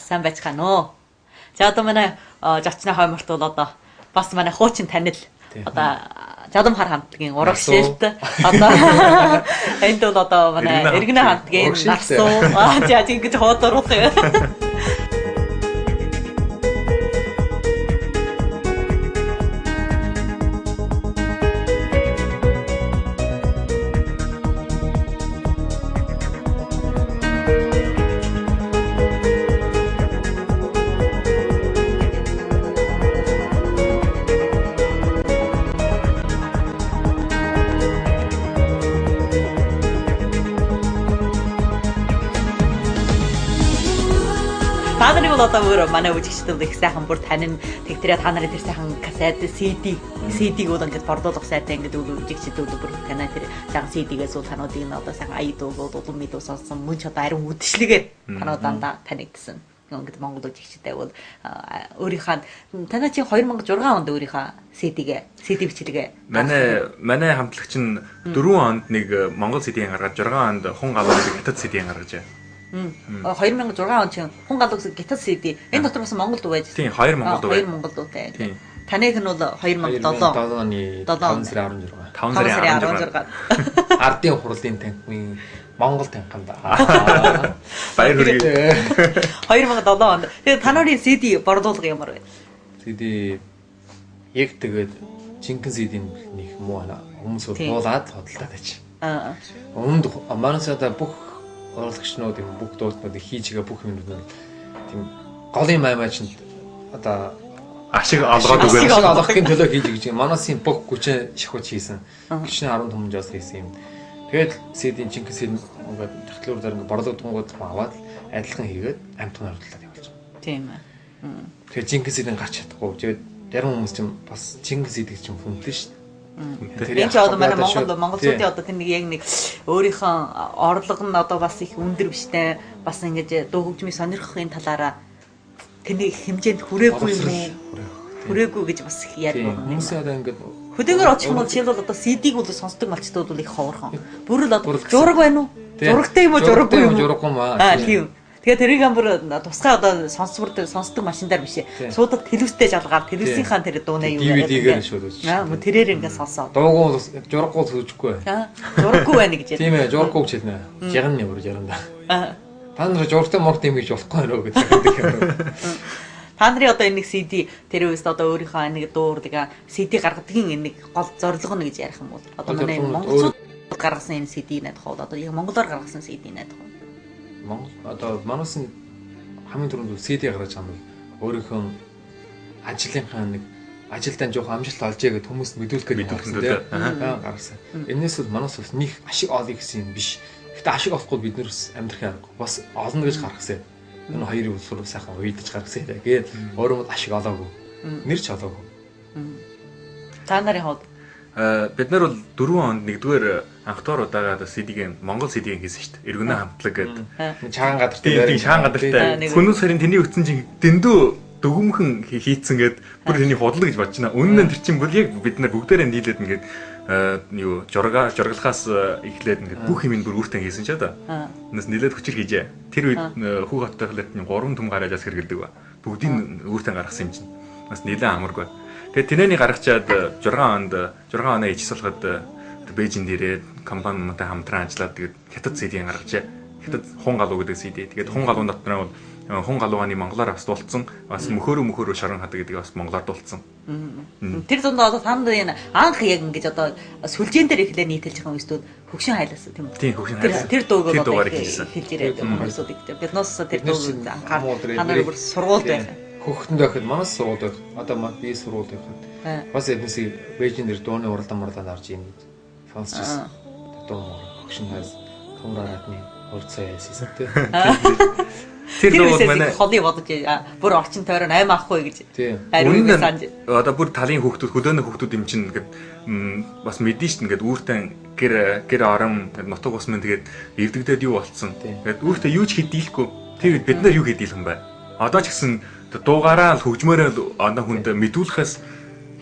Сайн байцгаана уу? За одоо манай зочны хойморт бол одоо бас манай хуучин танил одоо Жадамхар хамтлагийн урагшилт одоо энд бол одоо манай Иргэнэ хамтлагийн нарсуу за ингэж хуудруулах юм. Та нарыг бол одоо өөр манай үжигчдүүд их сайхан бүр танин тэгтрээ та нарын тэр сайхан кассет CD-г бол ингээд бордуулах сайтай ингээд үжигчдүүд бүр танаа тэр сайхан CD-гээс бол тануудыг нь одоо сайхан ая дуулууд улам мэдүү сонсон мөн ч одоо ариун үдшилгээр танууд дандаа танигдсан. Ингээд Монгол үжигчтэй бол өөрийнхөө танаа чи 2006 онд өөрийнхөө CD-гээ CD бичлэгээ манай хамтлагч нь 4 онд нэг Монгол CD-г гаргаад 6 онд Хун галуу гэдэг хятад CD-г гаргажээ. 2006 он чинь Хун галуу гэсэн гитар CD. Энэ дотор бас монгол дуу байж. Тийм, 2 монгол дуу. 2 монгол дуутай. Таных нь бол 2007 оны 5 сарын 16. 5 сарын 16. Ардын хурлын танхимын Монгол танхимд. Баяр хүргэе. 2007 онд. Тэгээд та нарын CD борлуулга ямар вэ? CD яг тэгээд жинхэнэ CD-н нэг муу хүмүүс буулаад худалдаад байж. Аа. Өмнөд манайсаа бүх урлагчнууд юм бүх дуултнуудыг хийж байгаа бүх юмнууд нь тийм голын маймаа чинь одоо ашиг олгоод өгöd ашиг олгохын төлөө хийж гэж манасын бүх хүчээ шахууч хийсэн. Гişний 15 жаас хийсэн юм. Тэгээд CD-ийн жинхэнэ CD ингээд тахтлуур дээр ингээд борлогдонгууд аваад адилхан хийгээд амтхан оруулаад явуулж байгаа. Тийм ээ. Тэгээд жинхэнэ CD-н гарч чадахгүй. Тэгээд зарим хүмүүс чинь бас жинхэнэ CD-г чинь хүндлэн шүү дээ. Энэ ч одоо манай монголчуудын одоо тэр нэг яг нэг өөрийнхөө орлого нь одоо бас их өндөр биш те бас ингэж дуу хөгжмийг сонирхохын талаараа тэрний хэмжээнд хүрээгүй юм уу? Хүрээгүй гэж бас их ярьдаг. Хүмүүс одоо ингэж хөдөөгөр очих юм бол жишээлбэл одоо CD-г бол сонсдог малчтууд бол их ховорхон. Бүр л одоо зураг байна уу? Зурагтай юм уу? Зураггүй юм уу? Зураггүй юм аа. Тийм. Тэгээ тэрийг бүр тусгай одоо сонсвор сонсдог машин дээр биш. Суудад телевизтэй жалгаад телевизийнхаа тэр дуунаа юу яриад DVD-гээр шууд үзчих. Аа тэрээр ингээ сонсоод. Дуугүй зураггүй үзэхгүй. Аа зураггүй байна гэж. Тийм ээ, зураггүй гэж хэлнэ. Жиран бүр жаранда. Аа. Та нар зурагтай морт юм гэж болохгүй нөө гэдэг юм. Та нарын одоо энэ нэг CD тэр үеэс одоо өөрийнхөө нэг дуурлага CD гаргадгийн энэ нэг гол зорилго нь гэж ярих юм бол одоо манай монголчууд гаргасан энэ CD найдах уу? Одоо яг монголоор гаргасан CD найдах уу? Монгол одоо манайсан хамгийн түрүүнд CD гаргаж байгаа юм бол өөрийнхөө ажлынхаа нэг ажилдаа жоохон амжилт олжээ гэд хүмүүст мэдүүлэх гээд гаргасан. Энээс бол манайс бас нэг ашиг олъё гэсэн юм биш. Гэхдээ ашиг олохгүй бид нэр бас амьдрахын аргагүй. Бас олно гэж гаргасан. Энэ хоёрын улсуур сайхан уйдаж гаргасан тэгээд өөрөө бол ашиг олоогүй. Нэр ч олоогүй. Та нарын хувьд бид нар бол 4 онд нэгдүгээр анхдугаар удаага CD-г Монгол CD-г хийсэн шүү дээ. Иргэнэ хамтлаг гэдэг. Чаан гадартай. Тийм, чаан гадартай. Хүнүүс харин тэрний үтсэн чинь дэндүү дөгөмхөн хийцэн гээд бүр тэрний худлаа гэж бодож байна. Үнэн нь тэр чинь бүр яг бид нар бүгдээрээ нийлээд ингээд юу жургалахаас эхлээд ингээд бүх юм бүр өөртөө хийсэн ч одоо. Энэс нийлээд хүчил хийжээ. Тэр үед хүүх хоттой хэлээд 3 түм гараажаас хэрэгэлдэг ба. Бүгдийг өөртөө гаргасан юм чинь. Бас нэлээд амаргүй. Тэгээд тэнэний гаргачаад 6 онд 6 оноо ичс болоход Бээжинд ирээд компаниудтай хамтран ажиллаад тэгээд хятад CD-г гаргажээ. Хятад Хун галуу гэдэг CD. Тэгээд Хун галуун дотор нь бол Хун галуугааны монголоор бас дуулсан. Бас мөхөөрөө шорон хадаг гэдэг бас монголоор дуулсан. Тэр дунд одоо танд энэ анх яг ингэж одоо сүлжээн дээр эхлээ нийтэлж байгаа хүмүүстүүд хөгшин хайлаас тийм үү? Тийм, хөгшин хайлаас. Тэр дууг одоо хэлж ирээд хүмүүсүүд их. Биднээс тэр дууг анхаар та нар бүр сургуульд байх. Хөхтөнд байхад манас сургууль байх. Одоо би сургууль байхад бас эднээсийг Бээжин дээр дууны уралдаан муралдаанд орж ийн сонсч ирсэн. Дуу мөр хөгшин хайс тумраарадны урцаа яасан тий. Тэр дуу манай холыг бодож бүр орчин тойрон аим авахгүй гэж. Ариун санаж. Одоо бүр талын хүүхдүүд хөдөөний хүүхдүүд юм чинь ингээд бас мэдэн шин ингээд үүртэн гэр орон нутаг ус мэн тэгээд эвдэгдээд юу болцсон. Тэгээд үүртээ юу ч хэдийлэхгүй. Тэр үед бид нар юу хэдийлэх юм бэ? Одоо ч гэсэн дуугаараа л хөгжмөөрөө л андаа хүнд мэдүүлэхээс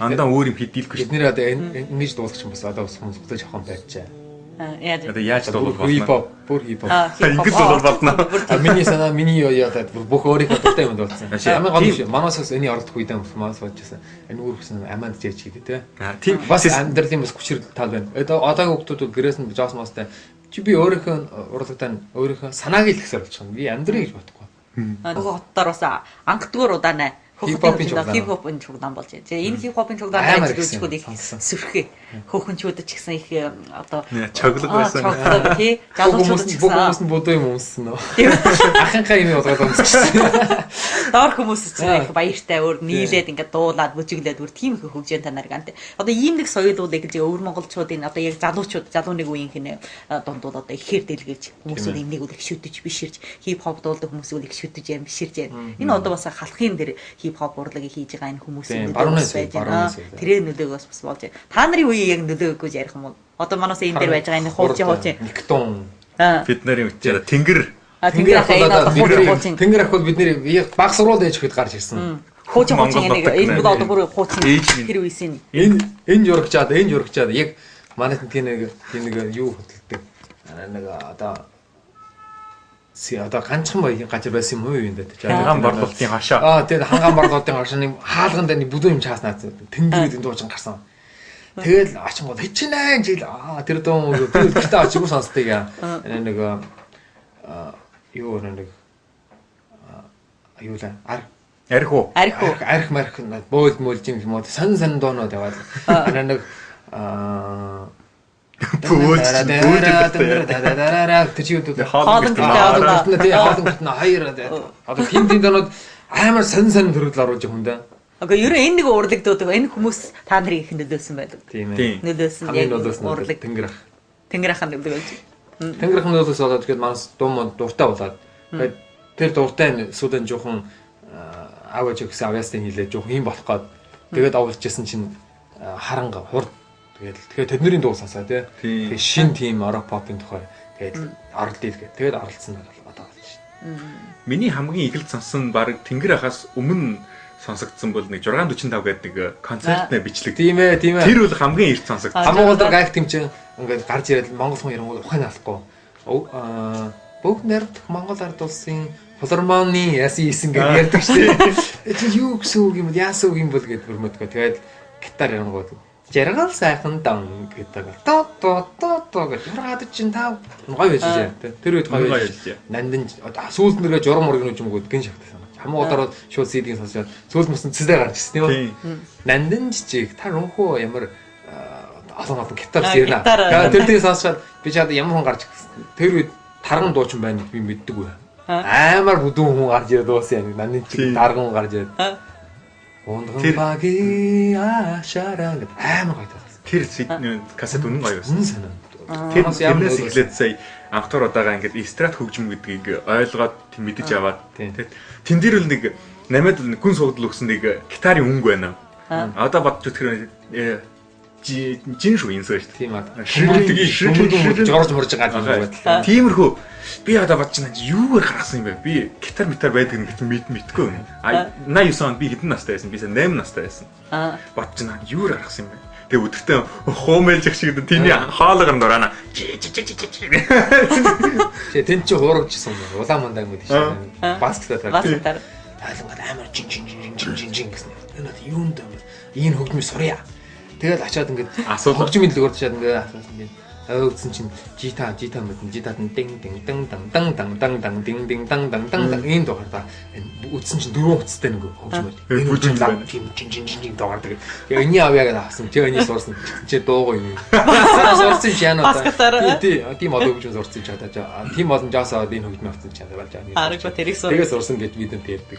андаа өөр юм хэдийлэхгүй шүү. Бид нэр одоо ингэж дуулах чинь бас одоо бас хүмүүс хүлээж авах юм байжээ. Яаж Одоо яаж дуулах болно? Хип хоп, бүр хип хоп. Ингэж дуулах болно. Миний санаа, миний юу яа бүх өөрийнхөө дуртай юмд болсон. Хамгийн гол нь манаас энэ оролдох үедээ манаас бодчихсан. Энэ үр хөсөн аманд жээж хийдэг те. Тийм бас амьдралын бас хүчрэл тал байна. Одоогийн хүмүүс бол гэрээс нь жоос моостай. Чи би өөрийнхөө урлагтаа өөрийнхөө санааг л ихсэр болчихно. Би амьдрыг гэж бодохгүй. Нөгөө хотоор бас анхдгоор удаанаа хип хопын чугдаан болж байна. Тэгээ энэ хип хопын чугдаан ажиллаж их сүрхээ. Хөөхөнчүүд ч гэсэн их одоо чоглог байсан. Чоглог тий. Залуучууд ч гэсэн бүх хүмүүс нь бодоо юм өмссөн нөө. Ахынхаа юм болгоод өмсчихсэн. Доор хүмүүс ч их баяртай өөр нийлээд ингээд дуулаад бүжиглээд өөр тийм их хөгжин танаар гант. Одоо ийм нэг соёл бол гэж өвөр монголчуудын одоо яг залуучууд залуу нэг үеийн хинэ дундууд одоо ихээр дэлгэрч хүмүүсүүд энийг үл их шүтэж биширч хип хоп дуулдаг хүмүүсүүд их шүтэж юм биширж байна. Энэ одоо бас халахын дэр хип хоп урлагийг хийж байгаа энэ хүмүүсийн нөлөө байж байна. Тэрээ нөлөөг бас болж байна. Та нарын үеийн яг нөлөөггүй ярих юм уу? Одоо манаас энэ дээр байж байгаа энэ хуучин Никтон. Бид нарын үеэр Тэнгэр. Тэнгэр ах энэ одоо хуучин. Тэнгэр ах бол бидний баг сургууль ээж хэд гарч ирсэн. Хуучин нэг энэ бол одоо бүр хуучин тэр үеийн. Энэ журагчаад энэ журагчаад яг манайд тийм нэг юу хөдөлдөг. Нэг одоо одоо ганцхан баян газар байсан юм уу юм бэ? Ханган борлуулалтын хашаа. Аа тэгээд ханган борлуулалтын хашаа нэг хаалган дээр нэг бүдүүн юм чааснаа. Тэнгэр гэдэг дуучин гарсан. Тэгэл очингууд хичнээн жил тэр дуу би гитар очигүй сонсдог юм. Нэг юу нэг юу л арх уу? Арх марх боол мөлж юм уу? Сан сан дуунууд яваад. Нэг тэр чи юу хоолон гэртээ хоолон гэртээ хоёр одоо тим тим донод амар сонь сонь төрөл оруулж хүндээ. Окей, ер нь энэ нэг урлаг дуудаг энэ хүмүүс та нарыг их нөлөөсөн байдаг. Тийм ээ. Нөлөөсөн яг урлаг Тэнгэр ах. Тэнгэр ахын нөлөө болж. Тэнгэр ахын нөлөөс болоод тэгээд манас дуу мод дуртай болоод тэгээд тэр дуртай нь сүүдэн жоохон аав ээж гэсэн авьяастай хийлээ жоохон юм болох гээд тэгээд оволжсэн чинь харанга хурд. Тэгээд тэгэхээр тэдний дуу сонсоо тий. Тэгээд шин тим рок попын тухай тэгээд оролдъё гэх. Тэгээд оролцсон нь одоо болж шин. Миний хамгийн эхэлд сонсон баг Тэнгэр ахаас өмнө сонсогдсон бол нэг 645 гэдэг нэг концертны бичлэг. Тийм ээ, тийм ээ. Тэр бол хамгийн эрт сонсогдсон. Хамгийн гол гайх тийм чинь ингээд гарч ирээд монгол хүн ярангуул ухаан алахгүй. Бүгд найрамдах Монгол ард улсын филармоны яасан ийсэн гэж ярьдаг шүү дээ. Чи юу гэсэн үг юм бол яасан үг юм бол гэдээ бүр мэдгүй. Тэгээд гитар ярангуул жаргал сайхан дан гэдэг. То то то то гэж 645 гоё байж жээ. Тэр үед гоё байж. Нандин сүүлд нэрээ журам мураг нүж юмгууд гин шахтсан. Хамгийн голоор шууд CD-г сонсоод сүүлд мөсөн цэцээ гарч ирсэн тийм үү. Нандин жижиг та рөнхөө ямар олон олон гитар ярина. Тэр дээр сонсоод би чад ямар хүн гарч ирсэн. Тэр үед тарган дуучин байна гэж би мэддэггүй. Амар бүдүүн хүн гарч ирээд дуусан юм. Нандин жижиг тарган хүн гарч ирээд. Ундган баги ашараа гэдэг амар гоё байсан. Тэр кассет үнэн гоё байсан. Үнэн санаа. Тэр тэрнээс эхлээд сая анх удаага ингээд эстрад хөгжим гэдгийг ойлгоод мэдэж аваад тэн дээр л нэг намайд нэг гүн суугдал өгсөн нэг гитарын өнгө байна. Одоо бодож үзэхээр жин шүү инсэ шүү. Тийм аа. Ширдэг жорж морж байгаа юм байна. Тиймэрхүү би одоо бодож байна юугаар гаргасан юм бэ? Би гитар митар байдаг юм гэж мэдгүй. А 89 онд би хэдэн настай байсан? Би 8 настай байсан. Бодож байна юугаар гаргасан юм бэ? Тэгээ өдөртөө хуумэлж их шиг тэний хоолойгоор дурана. Чи чи чи чи чи. Чи тэн чи хуурагчсан юм байна. Улаан мандаа юм гэдэг чинь. Баскетаар. Баскетаар. Тайлангаад амар чин чин чин чин чин чин гэсэн. Энэ бол юунд юм бэ? Энэ хөгжмийг сурья. Тэгэл очиад ингээд хөгжмийн дэлгүүр очиад ингээд асуусан чинь өөдсөн чинь жита жита мэдэн житат нь дин дин дан дан дан дан дан дан дин дин дан дан дан дан энэ дугаар та үтсэн чинь дөрвөн хуцтай нэг хөгжмөл энэ хөгжим лав тийм чин чин чин чин дугаар тэгээд энэний авьяа гэдээ авсан чи энийг сурсан чи дуугүй юм сурсан чи яана тий тийм олон хөгжим сурсан чи чадаа тийм олон жаас аваад энэ хөгжим авсан чи чадаа болж байгаа аргагүй тэрийг сур тэгээ сурсан гэж бид нар ярьдаг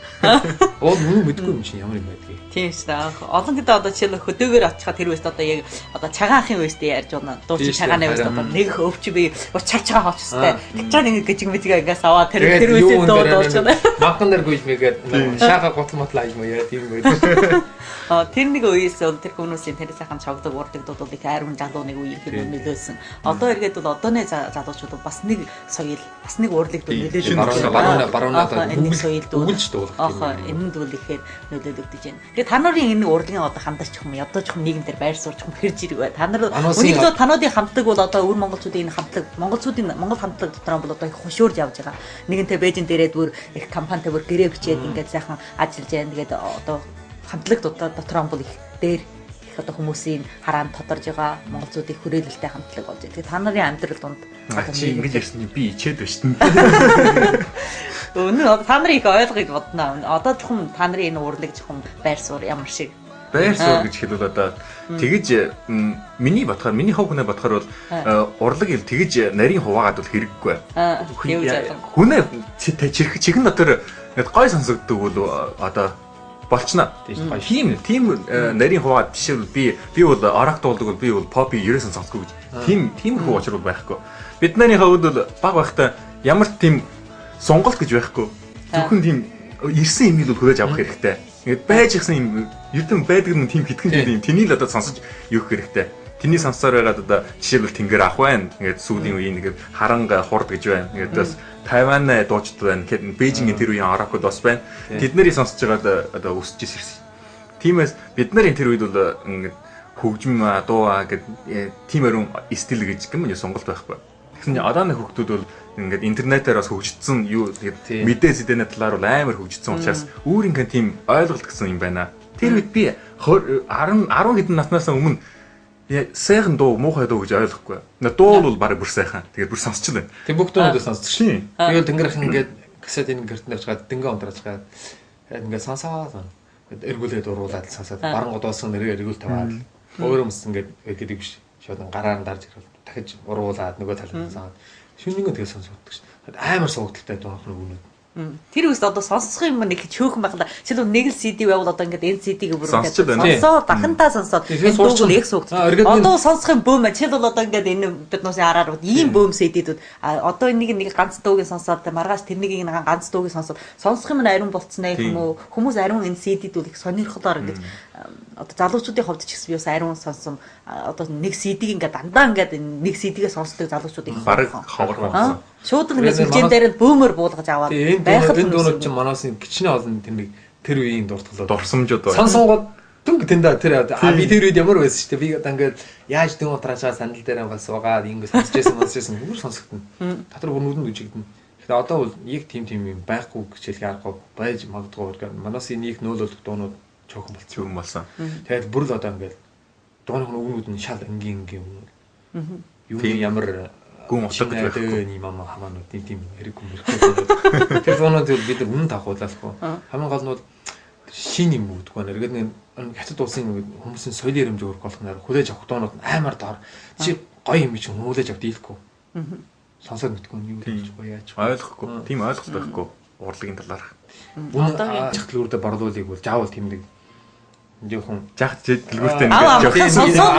уул нүн мэдгүй юм чинь ямар юм байдгийг тийм шүү дээ олон гэдэг одоо жишээл хөдөөгөр очиход тэр үеэс одоо яг одоо цагаан ахын үеэс ярьж байна дуучин чагааны үеэс одоо нэг өвч би учарч байгаа хоочстой тэгж чаа нэг гжиг мэжиг ингээс аваа тэр тэр үеэс дуу дууч байна манхан нар гүйж мэгээд шаага гутал мотл аяж маяа тийм байдаг. Тэр нэг үеэс бол тэр хүмүүсийн тэр сайхан цогдог урдаг дууд бол их ариун залуу нэг үеийг нөлөөлсөн. Одоо эргээд бол одооны залуучууд бас нэг соёл, бас нэг урлаг дуу нөлөөлөж байна. Баруунаа нэг соёл дуу өгүүлж дуулах тийм. Энэ дүүл ихээр нөлөөлөгдөж байна. Тэгээ та нарын энэ урлагийн одоо хамтарч юм ядаж юм нийгэм дээр байр суурч юм хэрж ирэг бай. Та нар үнийг л тануудын хамтлаг бол одоо өвөр монголчуудын энэ хамтлаг, монголчуудын монгол хамтлаг дотор бол одоо их хушуурж явж байгаа. Нэгэнтээ Бээжин дээрээ бүр их компанитай бүр гэрээ бичээд ингээд сайхан ажиллаж байна. Тэгээд одоо хамтлаг дотор бол их дээр их одоо хүмүүсийн хараанд тодорж байгаа монголчуудын хүрээлэлтэй хамтлаг болж байна. Тэгээд та нарын амьдрал донд чи ингэж ярьсан чинь би ичээд байна шүү дээ. Өнөө та нарын их ойлгоё бодно. Одоо чухам та нарын энэ урлаг чухам байр суурь ямар шиг байр суурь гэж хэлвэл одоо тэгэж миний бодохоор миний хувь хүнээ бодохоор бол урлаг ил тэгэж нарийн хуваагаад бол хэрэггүй. Хүнээ чихэн дотор ингээд гой сонсогддог бол одоо болчихно. Тийм тийм нарийн хуваад биш бол би бол орок дуулдаг бол би бол попи ерөөсөн сонсохгүй гэж. Тиймэрхүү учир бол байхгүй. Бид нарын хувьд бол баг байхдаа ямар ч тийм сонголт гэж байхгүй. Зөвхөн тийм ирсэн имийг бол хүлээж авах хэрэгтэй. Ингээд байж ихсэн юм ердэн байдаг нь тийм хитгэн тийм тэнийг л одоо сонсож юух хэрэгтэй. Тэний сонссоор байгаад одоо жишээлбэл тэнгэр ах байна. Ингээд сүүлийн үеийн ингээд харанга хурд гэж байна. Ингээд бас Тайван дуучид байна. Тэгэхээр Бээжингийн тэр үеийн орокод бас байна. Тэд нарыг сонсож байгаад одоо өсөж ирсэн. Тиймээс бид нарын тэр үед бол ингээд хөгжим дуу гэд тийм ариун стил гэж юм сонголт байхгүй. Тэгсэн чинь одоо нэг хүүхдүүд бол ингээд интернетээр бас хөгжсөн юу тэгээд мэдээ сэдэнэ талаар бол амар хөгжсөн учраас өөрийнхөө тийм ойлголт гэсэн юм байна. Тэр үед би 10 хэдэн наснаас өмнө сайхан дуу муухай дуу гэж ойлгохгүй. Дуу бол бараг бүр сайхан. Тэгээд бүр сонсч л байна. Тэг бүх дуунуудаа сонсдог шин. Тэгэл тэнгэрхэн ингээд кассет энэ гэртэн авчгаад дөнгө унтрааж гаад ингээд сонсоод эргүүлээд уруулаад сонсоод барангууд болсон нэрээ эргүүл тавиад өөрөө мэс ингээд гэдэг биш. Шууд гараар нь дарж ирэл дахиж уруулаад нөгөө талд сонсоод шүннэн тэгээ сонсогддог шин. Амар суугдaltaй дуунх нь өгнөд. Тэр үст одоо сонсох юм нэг чөөхөн байх л. Жишээлбэл нэг л CD байвал одоо ингээд энэ CD-г бүр ингээд сонсоо дахинтаа сонсоод энэ дууг нь их суугддаг. Одоо сонсох юм бөөм. Жишээлбэл одоо ингээд энэ биднээсээ араар ийм бөөм CD-дүүд одоо энийг нэг ганц дууг сонсоод маргааш тэрнийг нэг ганц дууг сонсоод сонсох юм нь ариун болцсон ээ юм уу? Хүмүүс ариун энэ CD-дүүд их сонирхолоор ингээд одоо залуучуудын хувьд ч гэсэн би бас ариун сонсон одоо нэг CD-г ингээд дандаа ингээд нэг CD-гээ сонсдог залуучууд их бараг ховор болсон. Шууд л ингээд сүлжээн дээр л бөөмөр буулгаж аваад байх л энэ дуунууд чинь манаасын гिचнэ олон тэр нэг тэр үеийн дуртгалууд дурсамжууд байна. Сонсонгууд дүнг тэндээ тэр би тэр үед ямар байсан шүү дээ. Би одоо ингээд яаж дүн утраачаа сандал дээр гал суугаад ингээд сонсч байсан бүр сонсогдно. Дотор бүр нүдэнд үжигдэнэ. Тэгэхээр одоо бол яг тийм юм байхгүй гэж хэлэх аргагүй байж магадгүй. Манаасын нэг нөөлөлөх дуунууд чөөхөн болцсон юм болсон. Тэгээд бүр л одоо ингээд дууны өгнүүд нь шал энгийн энгийн өгнүүд. Юу ямар гүн утга гэж байхгүй. Ийм ам хамаанууд тийм хэрэггүй мөрхөө. Тэр дуунууд бид нар үнэн тавхуулахгүй. Хамгийн гол нь бол шин юм өгдөг байна. Эргээд нэг хятад улсын хүмүүсийн соёлын хэмжээ өргөх болох нэр хүлээж авах дуунууд амар доор. Чи гоё юм чи хүлээж авд дийлэхгүй. Сонсоод мэдгүй юу гэж гоё яаж ойлгохгүй. Тийм ойлголт байхгүй урлагийн талаарх. Үнэн чахлуурдаа борлуулыг бол заавал тийм нэг жоохон жах дэлгүүртэй нэг жоохон сонсоод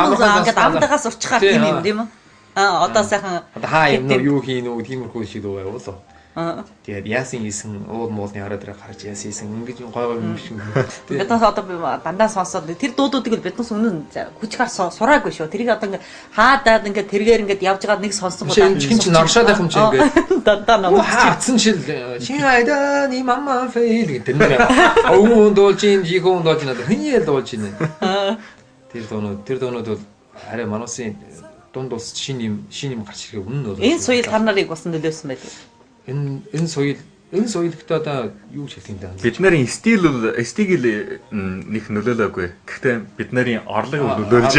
ингээд амдагаас урчхаар тийм юм тийм үү? Одоо сайхан одоо хаа юм нөө юу хийн үү тиймэрхүү шиг дуу байвал. Тэгээд яасан хийсэн уул муулны хараа дээр гарч яасан хийсэн ингэж гой гой юм шиг. Бид нас одоо дандаа сонсоод тэр дуудуудыг бид нас үнэн хүчгээр сураагүй шүү. Тэрийг одоо ингээ хаадаад ингээ тэргээр ингээ явж байгаа нэг сонсон гоо. Чин чинь наршаад байх юм чи ингээ дандаа ном. Хаацсан шил шинайда ни мама фейл гэдэг нэр. Өвөн дуулж ин жихүүн дуулж ин хин ял дуулж ин. Тэр дуунууд бол арай мануусын дунд ус шин юм гарч ирэх үнэн бол. Энэ соёл та нарыг бас нөлөөсөн байдаг. Энэ соёл гэхдээ одоо юу ч хэлэх юм даа. Бид нарын стил бол стил нэг нөлөөлөөгүй. Гэхдээ бид нарын орлого нөлөөлж.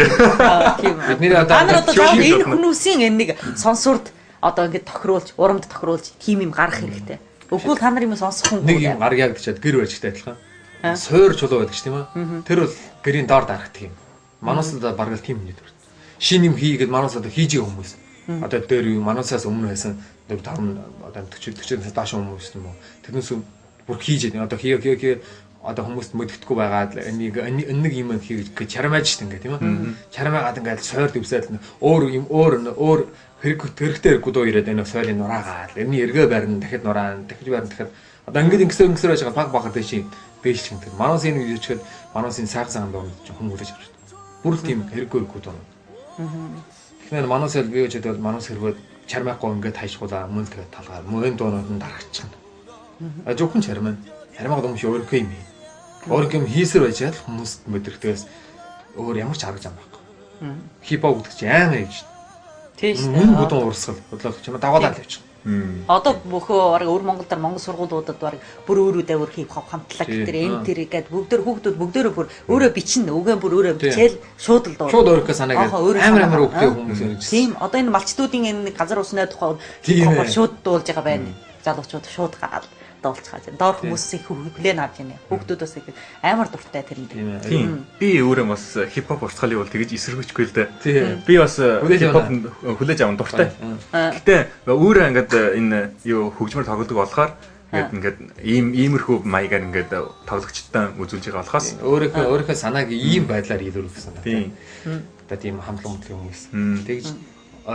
Тийм. Бидний одоо энэ хүмүүсийн энэ нэг сонсурд одоо ингээд тохируулж, урамд тохируулж тийм юм гарах хэрэгтэй. Үгүй та нар юм сонсох хүн нэг юм гаргая гэж чад гэр байжтай адилхан. Суур чулуу байдаг ч тийм ээ. Тэр бол гэрийн доор дарахдаг юм. Манаас л бараг л тийм хүний төр. Шин юм хий гэд манаас одоо хийж байгаа хүмүүс. Одоо дээр юу манасаас өмнө байсан 4 5 одоо 40 40-аас доош хүмүүс юм уу. Тэрнээс бүр хийж яа. Одоо хий одоо хүмүүст мэддэхгүй байгаад нэг юм хий гэж чармааж штэ ингээ тийм ээ. Чармаагаад ингээ сойр дэвсээд өөр юм өөр хэрэгтэй хэрэггүй дуу ирээд энэ сойрын нураагаад энэний эргээ барина дахиад нураана дахиж барина дахиад одоо ингээд ингэсээр байж байгаа баг багаар дэш дэш чинь. Манаас энэ үеичгээд Мануусын сайхан дуунууд чинь хүн хүлээж авч чаддаг. Бүр л тийм хэрэггүй дуунууд. Тэгэхээр Манус бол би үчид бол Манус хэрвээ чармайхгүй ингээд хайшгуулаа мөн тэгээд талгаар мөн дуунууд нь дарагчна. А зөвхөн чармаа. Чармайг юм шиг өөрийнхөө юм хий. Өөрийнхөө юм хийсэр байж л хүмүүст мэдрэгдээс өөр ямар ч арга зам байхгүй. Хип хоп гэдэг чинь амар юм шүү дээ. Тийм шүү. Үнэн бүдүүн урсгал бодлоо чамаа дагуулаад явчих. Одоо бөхөө бараг өвөр Монгол дээр Монгол сургуулиудад бараг бүр өөрүүдээ өөр хип хоп хамтлаг тэр энэ тэр гээд бүгдээр хүүхдүүд бүгдээрээ бүр өөрөө бичнэ. Үгэн бүр өөрөө бичээл шууд л дуу. Шууд өөрийнхөө санааг амар өгдөг хүмүүс юм. Тийм. Одоо энэ малчдуудын энэ газар усны тухай хип хопоор шууд дуулж байгаа байна. Залуучууд шууд гараад дуулцгаа. Доор хүмүүсийн хүлээн авч байна. Хүүхдүүд бас их амар дуртай тэрэнд. Тийм. Би өөрөө бас хип-хоп урсгалыг бол тэгэж эсэргүүцгүй л дээ. Би бас хип-хоп хүлээж авах дуртай. Гэтэ өөрөө ингээд энэ юу хөгжмөр тоглодог болохоор ингээд иймэрхүү маягаар ингээд тоглогчтой үзүүлж байгаа болохоос өөрийнхөө санааг ийм байдлаар илүүрүүлсэн. Тийм. Одоо тийм хамтлаг мөтлөг хүмүүс. Тэгж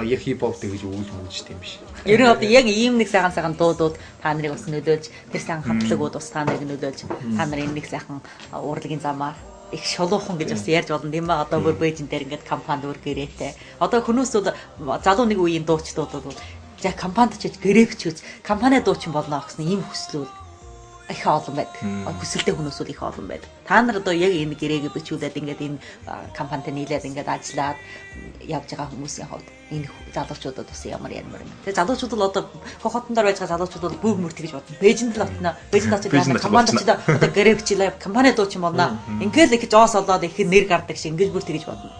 яг хип-хоп тэгж үүлж мүлж тийм биш. Ер нь одоо яг ийм нэг сайхан дуудууд та нарыг бас нөлөөлж, тэр сайхан хамтлагууд бас та нарыг нөлөөлж, та нар энэ нэг сайхан урлагийн замаар их шулуухан гэж бас ярьж болно. Тийм ба одоо бүр Бээжин дээр ингээд компанид өөр гэрээтэй. Одоо хүмүүс бол залуу нэг үеийн дуучдууд бол за компанид очиж гэрээ бичүүц, компани дуучин болно гэсэн ийм хүслүүд их олон байдаг. Хүсэлтэй хүмүүс бол их олон байдаг. Та нар одоо яг энэ гэрээгээ бичүүлээд ингээд энэ компанитай нийлээд ингээд ажиллаад явж байгаа хүмүүсийн хувьд энэ залуучуудад бас ямар юм. Тэгээ залуучууд бол одоо хотон дээр байж байгаа залуучууд бол бүр мөр тэгж бодно. Бээжинд л очно. Бээжинд очиж компанид очиж одоо гэрээ бичлээ, компани дуучин болно. Ингээл их жоос олоод их нэр гардаг шиг ингээд бүр тэгж бодно.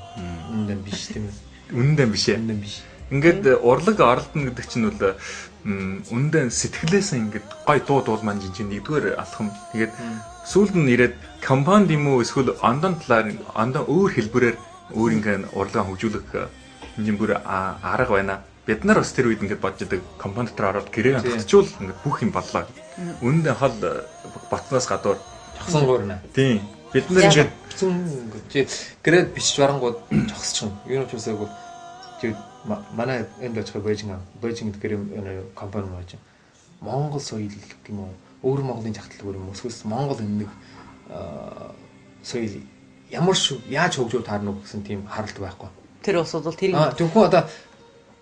Үнэн биш тийм ээ. Үнэн биш ээ. Үнэн биш. Ингээд урлаг оролдоно гэдэг чинь бол үнэндээ сэтгэлээсээ ингээд гой дуу дуулман чинь нэгдүгээр алхам. Тэгээд сүүлд нь ирээд компанид юм уу эсвэл ондон талаар ондон өөр хэлбэрээр өөрийнхөө урлагаа хөгжүүлэх энэ бүр арга байна. Бид нар бас тэр үед ингээд бодож идэг компани дотор ороод гэрээ тогтчвол ингээд бүх юм боллоо. Үнэндээ хол ботноос гадуур жогсон гурна. Тийм. Бид нар ингээд ингээд гэрээ бичиж барангууд жогсчихно. Юу ч үсээгүй манай энд очих Бээжин гэдэг компани байж Монгол соёл гэх юм уу өөр Монголын загтлаг юм уу эсвэл Монгол энэ нэг соёл ямар шүү яаж хөгжүүл таарна уу гэсэн тийм харалт байхгүй. Тэр бас бол тэр зөвхөн одоо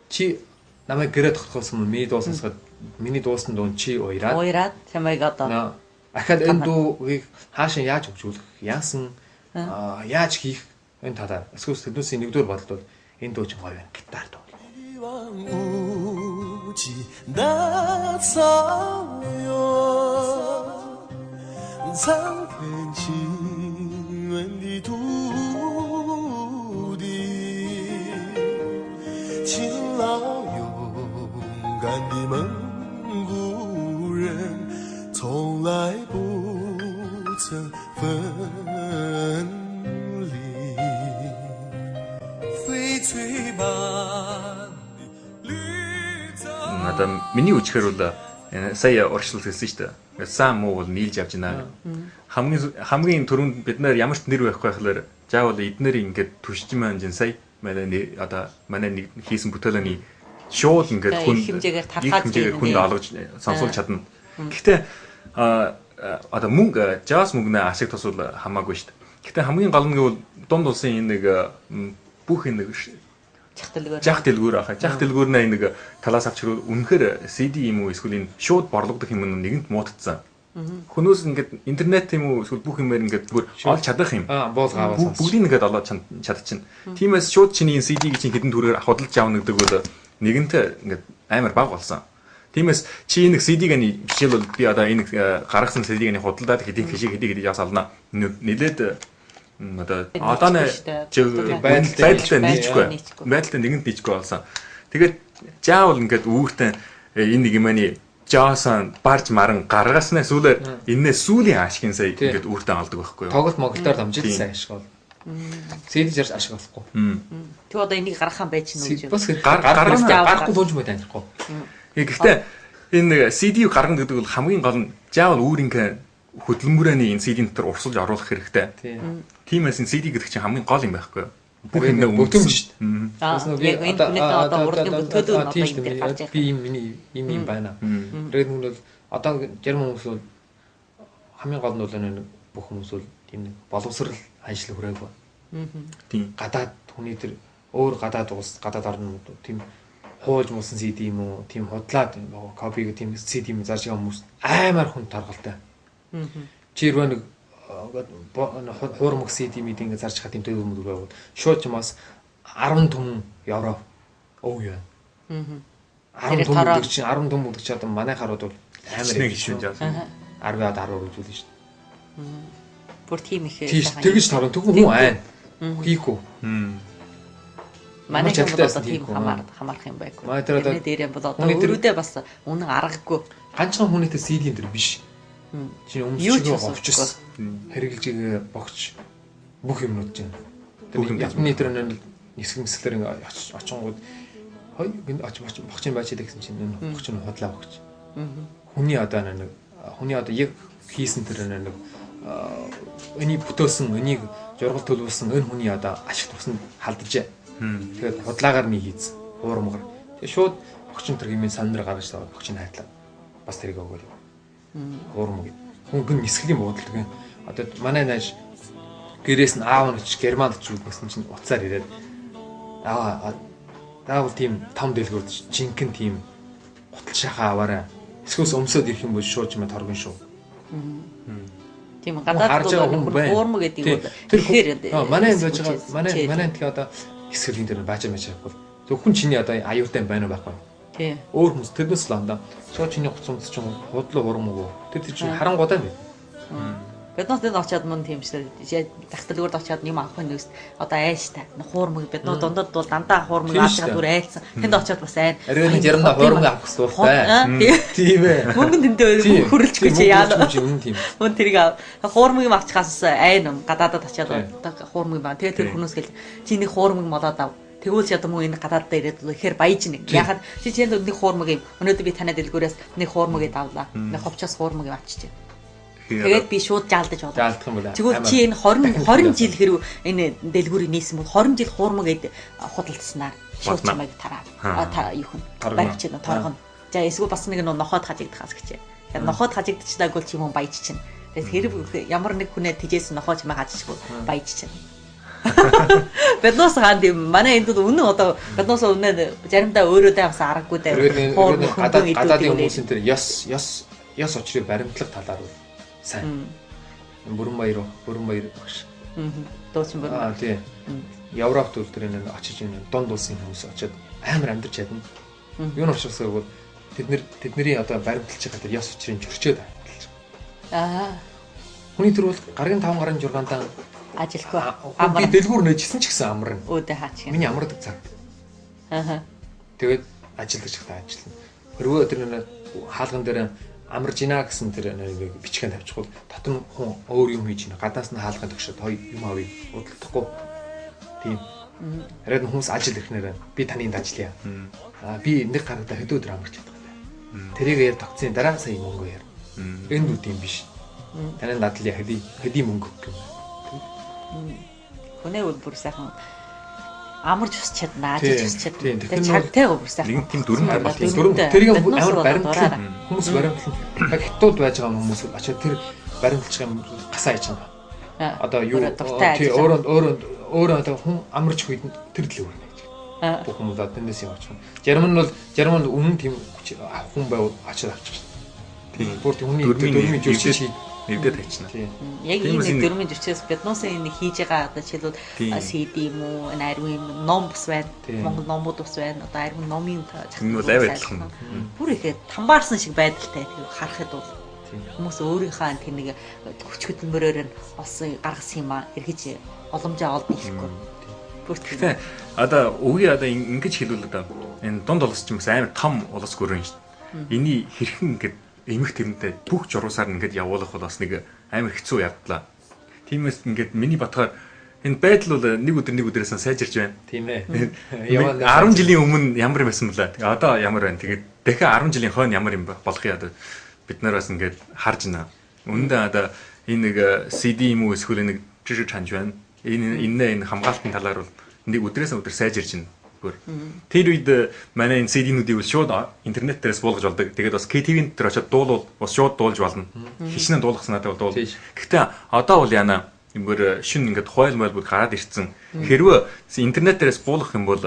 чи намайг гэрээ тогтохгүй юм миний дуу сонсоход миний дуусан дуун чи уяраад чамайг одоо ахаад энэ дуугийг хаашаа яаж хөгжүүлэх яасан яаж хийх энэ талаар эсвэл тэднүүсийн нэгдүгээр бодолд бол энэ дуу чинь гоё байна. Гитар дуу. Одоо миний үжихээр бол сая урагшлал хэлсэн шүү дээ. Сан муу бол нийлж явж байна. Хамгийн түрүүнд бид нар ямар ч нэр байхгүй байхлаар заавал эднэр ингээд түшиж маань жин сая манай одоо манай нэг хийсэн бүтээлний шууд ингээд хүн хэмжээгээр тархаад хүнд олгож сонсуулж чадна. Гэхдээ одоо мөнгө жаас мөнгнөө ашиг тусвал хамаагүй шүү дээ. Гэхдээ хамгийн гол нь гэвэл дунд улсын энэ нэг бүх энэ нэг жах дэлгүүр ахаа. Жах дэлгүүрнээ нэг талаас авч ирвэл үнэхээр CD юм уу эсвэл энэ шууд борлогдох юм нэгэнт муудцсан. Хүмүүс ингээд интернет юм уу эсвэл бүх юмэр ингээд бүр олж чадах юм. Буулгаа аваад бүгдийг ингээд олоод чадчихна. Тиймээс шууд чиний энэ CD-г чинь хэдэн төгрөгөөр худалдаж авна гэдэг бол нэгэнтээ ингээд амар бага болсон. Тиймээс чи энэ CD-г нь жишээлбэл би одоо энэ гаргасан CD-г нь худалдаад хэдийн хишиг хэдий яас олно. Нилээд одоо одооны байдалтай нийцгүй. Байдалтай нэгэнт нийцгүй болсон. Тэгээд жаавал ингээд үүртэн энэ нэг юманы жаасан барж маран гаргаснаа сүүлээр энэс сүүлийн ашигын сая ингээд үүртэн олдог байхгүй юу? Тоглолт моголтоор дамжиж сайн ашиг бол. CD жарж ашиг болохгүй. Тэг одоо энийг гаргах юм байж нь үү? Бас гарахгүй дууж мэй танихгүй. Гэхдээ энэ CD гаргана гэдэг бол хамгийн гол нь жаавал үүрийнхээ хөдөлмөрөөний энэ CD-н дотор урсгалж оруулах хэрэгтэй. Тиймээс энэ CD гэдэг чинь хамгийн гол юм байхгүй юу? Бүх юм бүтэмж шүү дээ. Яг энэ хүнээ одоо урлагийн бүтээлүүд нь одоо энэ дээр гарч байгаа. Би юм миний юм байна. Тэгээд нүг бол одоо зарим хүмүүс бол хамгийн гол нь бол энэ бүх хүмүүс бол тийм нэг боловсрал аншил хүрээгүй. Тийм. Гадаад хүний тэр өөр гадаад улс, гадаад орнууд тийм хуулж муусан CD юм уу, тийм худлаад копиг тийм CD юм зарж байгаа хүмүүс аймаар хүн торголтой. Чи рүү нэг хуурмаг CD мэд ингэ зарж хат тийм төлөв мөдөр байгуул. Шууд чамаас 10 түмэн евро өв яа. 10 түмэн гэдэг чинь 10 түмэн гэдэг чинь одоо манай харууд бол амар их шүү дээ. 10-аад 10 үзүүлнэ шүү дээ. Бүр тийм их. Тэгэж торно. Тэгвэл хүн айн. Хийхгүй. Манай хүн бол одоо тийм хамаарах юм байггүй. Тэрний дээр бол одоо өрөөдөө бас үнэн аргагүй. Ганцхан хүний тэр CD-н тэр биш. Чи өмсчгөө говчс хэрэглэжгээ богч бүх юмнууд чинь. Тэр Японы тэр нэг нисгэн мэсгэлэр ингээ очингууд хой гин оч богчин байж гэсэн чинь энэ богчин худлаа богч. Хүний одоо нэг хүний одоо яг хийсэн тэр нэг энийг бүтөөсөн, энийг жургал төлөвлөсөн энэ хүний одоо ашиг тусанд халджээ. Тэгээд худлаагаар нэг хийцэн хуурмгаар. Тэгээд шууд богчин тэр хэмээн санаар гаргаж аваад богчин хайтлаа. Бас тэрийг өгөөл. Хуурмаг гэд. Хүн гин нисгэлийн буудалдаг. Одоо манай нааш гэрээс нь аав нь очиж Германд очиж гэсэн чинь уцаар ирээд аа заавал тийм том дэлгүүрд жинхэнэ тийм гутал шахаа аваарай. Эсвэл өмсөд ирэх юм бол шууд чимээ торгон шүү. Тийм гадаад бол хуурмаг гэдэг юм бол тэгэхээр манай энд байж байгаа манай энд одоо хэсгэлийн дээр баажаа мэж авахгүй. Зөвхөн чиний одоо аюултай байна уу байхгүй. Тийм. Өөр хүмүүс тэрнээс л андаа. Шууд чиний хуц өмс чинь худлаа хуурмаг уу. Тэр чинь харангуудаа юм. Биднээс тэнд очиад мөн тийм шүү дээ. Зах дэлгүүрд очиад юм авах нь одоо айштай. Хуурмаг бид нөө дундад бол дандаа хуурмаг авч байгаа дүр айлсан. Тэнд очиад бас айн. Ариун жарандаа хуурмаг авах дуртай. Тийм ээ. Мөнгө тэндээ хөрөлчихгүй чи яана. Тийм. Мөн тэрийг хуурмаг юм авчихаас айн гадаадад очиад хуурмаг юм аа. Тэгээ тэр хүмүүс гэл чи нэг хуурмаг молоод ав. Тэгвэл ч одоо мөн энэ гадаадд ирээд ихээр баяж нэг. Яхад чи чэнд нэг хуурмаг юм. Өнөөдөр би танай дэлгүүрээс нэг хуурмагийг авлаа. Нэг ховчоос хуурмаг юм авчижээ. Тэгээд би шууд жаалдаж болоо. Жаалдах юм байна. Тэгвэл чи энэ 20 жил хэрв энэ дэлгүүрийг нээсэн бол 20 жил хуурмаг эд худалдсанаар шууд чамайг тараа. Та юу хүн баригч торгоно. За эсвэл бас нэг нохоод хажигдахаас гэж. Тэгэхээр нохоод хажигдчихлаагүй чи юм баяж чинь. Тэгээд хэрв ямар нэг хүнээ тижээсэн нохоо чамайг хажчихгүй баяж чинь. Беднос хаан тийм манай энд үнэн одоо беднос үнэн заримдаа өөрөө даа бас аргагүй дээ. Гадаадын хүмүүсийн тэр ёс учрыг баримтлах талаар сайн. Бүрэн баяр багш. Дуучин бүрэн. Аа тий. Европт үл тэр энэ очиж энэ дунд улсын хүмүүс очиад амар амьдарч чадна. Юу нь учраас гэвэл тэдний одоо баримталж байгаа тэр ёс учрыг чөрчөөд баримталж байгаа. Аа. Хүний тэр бол гаргийн 5.6-дан ажилгүй. Би дэлгүүр нээжсэн ч гэсэн амарна. Өөдөө хаач юм. Миний амардаг цаг. Аа. Тэгээд ажиллаж байхдаа ажиллана. Хөрвөө тэр нэг хаалган дээр амарж ийнаа гэсэн тэр нэг бичгэн тавьчихвал дотор нь хүн өөр юм хийж ийнэ. Гадаас нь хаалган төгшөөд хой юм авъя. Удалдахгүй. Тийм. Харин хүмүүс ажил ирхнээр би таны энд ажиллая. Аа би нэг гарагтаа хэдэн өдөр амарч чадах вэ? Тэрийг яар тогтсны дараа сая мөнгө яар. Энд үт юм биш. Таны надлын хэдий мөнгө гэх юм. Хүнээ бол бүр сайхан амарч өсч чадна, ажиллаж өсч чадна. Тэгээ чагтай бүр сайхан. Нэг тийм дүрм тийм дүрм. Тэрийг амар баримтлан хүмүүс баримтлан. Яг хятад байж байгаа хүмүүс очиад тэр баримталж байгаа юм гасаа хийж байгаа. Одоо юу тий өөрөө одоо хүн амарч үед тэр дэлгүүр нээж. Бүх хүмүүс одоо тэндээс явж байгаа. Зарим нь үнэн тийм авах хүн байвал очиад авчих шээ. Тийм. Бүр тийм хүний дүрмийн жирчиж нэгдээ тавьчихна. Яг ийм нэг дөрмийн зөрчөөс биднээс энэ хийж байгаа одоо жишээлбэл CD юм уу, энэ ариун ном бас байна. Монгол номууд бас байна. Одоо ариун номын энэ бол ав адилхан. Бүр ихэд тамбаарсан шиг байдалтай тэг харахад бол хүмүүс өөрийнхөө тэр нэг хүч хөдөлмөрөөр нь олсон гаргасан юм а эргэж боломжоо олд ихгүй. Бүр тийм. Одоо үгүй одоо ингэж хэлвэл одоо энэ дунд улс ч юм бас амар том улс гөрөн шүү дээ. Эний хэрхэн ингэж эмх тэрнтэй бүх журвсаар ингээд явуулах бол бас нэг амар хэцүү явдлаа. Тиймээс ингээд миний бодохоор энэ байдал бол нэг өдөр нэг өдрөөс нь сайжирч байна. Тийм ээ. 10 жилийн өмнө ямар юм байсан бэлээ. Тэгээ одоо ямар байна. Тэгээд дахин 10 жилийн хойно ямар юм болох юм одоо бид нар бас ингээд харж байна. Үүндээ одоо энэ нэг CD юм уу эсвэл нэг жижиг чанж байна. Энэ хамгаалтын талаар бол нэг өдрөөс өдөр сайжирч байна. Тэр үед манай энэ CD-нүүдийг бол шууд интернет дээрээс буулгаж болдог. Тэгээд бас KTV-н дээр очиод дуулвал бас шууд дуулж болно. Хичнээн дуулгасан надад бол дуул. Гэхдээ одоо бол яана Бүр шин ингээд хойл мойл бүр гараад ирсэн. Хэрвээ интернет дээрээс буулгах юм бол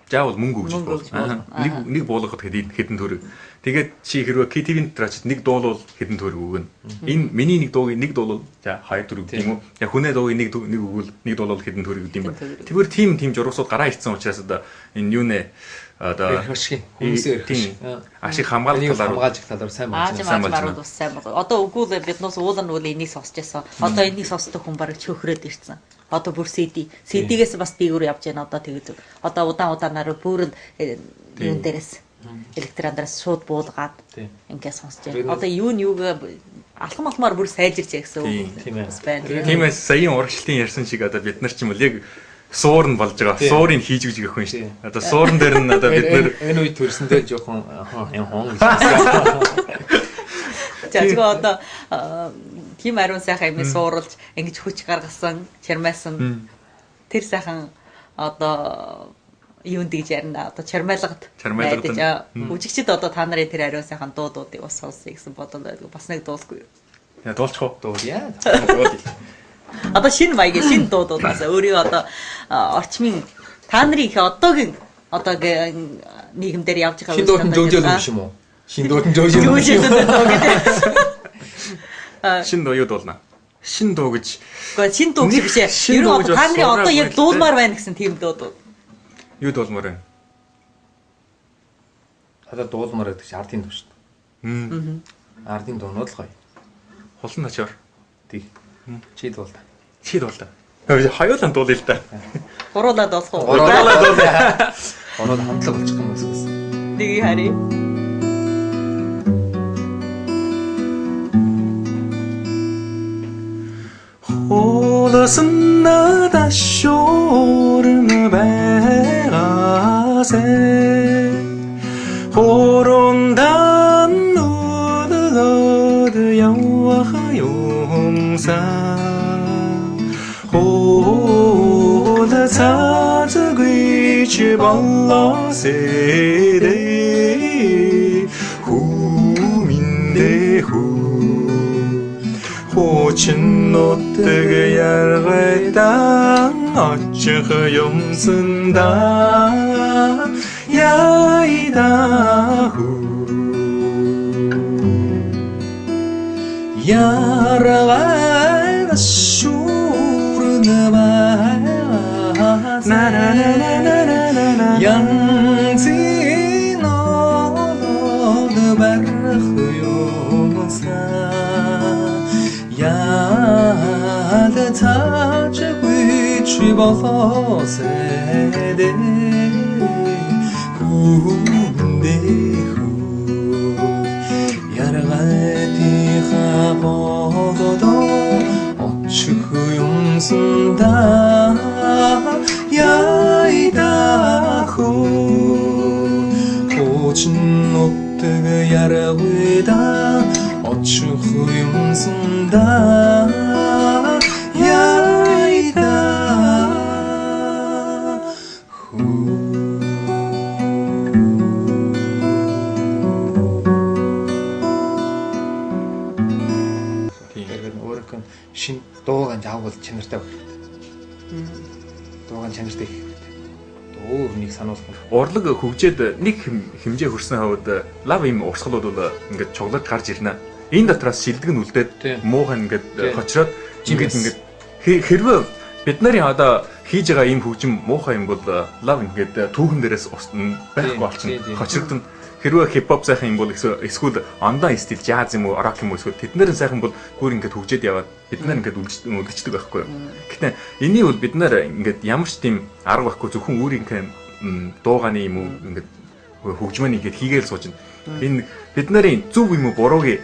заавал мөнгө өгч болно. Нэг буулгахад хэдэн төгрөг. Тэгээд чи хэрвээ KTV-н дээр очиж нэг дуулвал хэдэн төгрөг өгнө. Энэ миний нэг дуугийн нэг дуулвал за 2 төгрөг гэдэг юм уу? Яг хүнээ дуугийн нэг нэг өгвөл нэг дуулвал хэдэн төгрөг гэдэг юм ба. Тэгвэр тийм жургасууд гараа ирсэн учраас одоо энэ юу нэ одоо хүмүүсийн эрх ашиг хамгаалах талаар хамгаалж талаар сайн болж байна. Бас сайн болж. Одоо үгүй л биднээс уулан үл энийг сонсч байсан. Одоо энийг сонсдог хүн бараг чөхрөөд ирсэн. Одоо бүр CD. CD-гээс бас дээгүүр явж байна одоо тэгэж. Одоо удаан удаанаар бүр юун дээрээс электрон дээрээс шууд буулгаад ингээд сонсч байна. Одоо юу нь юуг алхам алхмаар бүр сайжирч байгаа гэсэн үг. Тийм ээ. Тиймээс саяын урагшлын ярьсан шиг одоо бид нар ч юм бол яг суурн болж байгаа. Суурийг хийж өгч гэх юм шүү дээ. Одоо суурн дээр нь одоо бид нэр энэ үед төрсөндөө жоохон юм хон гэж. За зөвхөн одоо тийм ариун сайхан юм суурлж ингэж хүч гаргасан, чармайсан тэр сайхан одоо юунд гэж ярина. Одоо чармайлгад найдаж үжигчд одоо та нарын тэр ариун сайхан дуудуудыг бас сонсъё гэсэн бодол байдаг. Бас нэг дуулгүй. Яа дуулчих уу? Дуулъя. Дуулъя. Одоо шинэ маягийн шинэ дуудуудаас өөрийн одоо орчмын та нарын их одоогийн одоо нийгэмдэр явж байгаа шинэ дуудын зөөжөл юм биш юм уу? Шинэ дуудын зөөжөл гэдэг. Шинэ дуу юу дуулна? Шинэ дуу гэж. Гэхдээ шинэ дуу гэж биш ээ. Ер нь та нарын одоо яг дуулмаар байна гэсэн тийм дуудууд. Юу дуулмаар байна? Одоо дуулмаар гэдэг чинь ардын дуу шүү дээ. Ардын дуунууд л гоё. Хулан начаар. Тий. Чи дуулда. Чи дуулда. Хоёулаа дуулъя л да. Гуруулаа дуулах уу? Гуруулаа дуулъя. Гуруулаа хамтлаг болчих юм байна. Нэг харъя. Хулсан надад шуурн байгаасэ Хорондан нүдод явах юмсан Хулцаазгүй чи болоо сэдэ Хүминдэ хүү Хуучин нутаг яргайдан очих юмсанда яйда хүү Яргай шүүрн байгаасэ Янзын олоод барих юмсан Ялтаачгүй чи болоо сэдэ Хүндэ хүү Яргайтынхаа голдоо очих юмсанда яйда хүү Хуучин нутаг яргайда очих юмсанда яйда хүү. Тэгээд өөрөөх нь шинэ дуугаан заавал чанартай байх хэрэгтэй. Дуугаан чанартай их хэрэгтэй. Өөр нэг сануулах юм. Урлаг хөгжээд нэг хэмжээ хүрсэн хавьд лав юм урсгалууд бол ингээд чуглаж гарч ирнэ. Энэ дотроос шилдэг нь үлдээд муухай ингээд хочроод ингээд хэрвээ бид нарын одоо хийж байгаа ийм хөгжим муухай юм бол лав ингээд түүхэн дээрээс байхгүй болчихно. Хочрогдно. Хэрвээ хипхоп сайхан юм бол эсвэл ондоо стил жаз юм уу рок юм уу эсвэл тэд нар сайхан бол бүр ингээд хөгжээд яваад бид нар ингээд үлдчихдэг байхгүй юу. Гэхдээ энийг бол бид нар ингээд ямар ч тийм арга байхгүй зөвхөн өөрийнхөө дуугааны юм уу ингээд хөгжмөний ингээд хийгээл сууж байна. Энэ бид нарын зөв юм уу буруугийн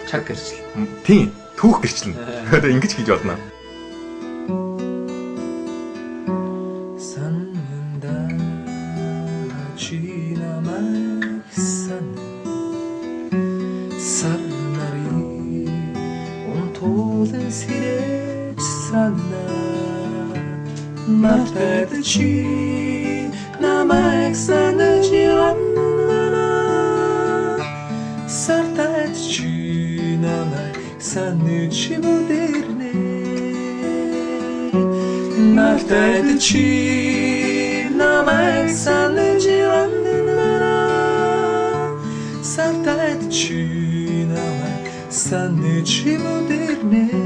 чаг гэрчил. Тийм, түүх гэрчлэн. Одоо ингэж хийж болно. Сананда чи намайг сан сар нарын унтуулан сэрэж санаа мартад чи намайг санаж явна сартад чи намайг санаж бүдэрнэ. Сартад чи намайг санаж байна. Сартад чи намайг санаж мэдэрнэ.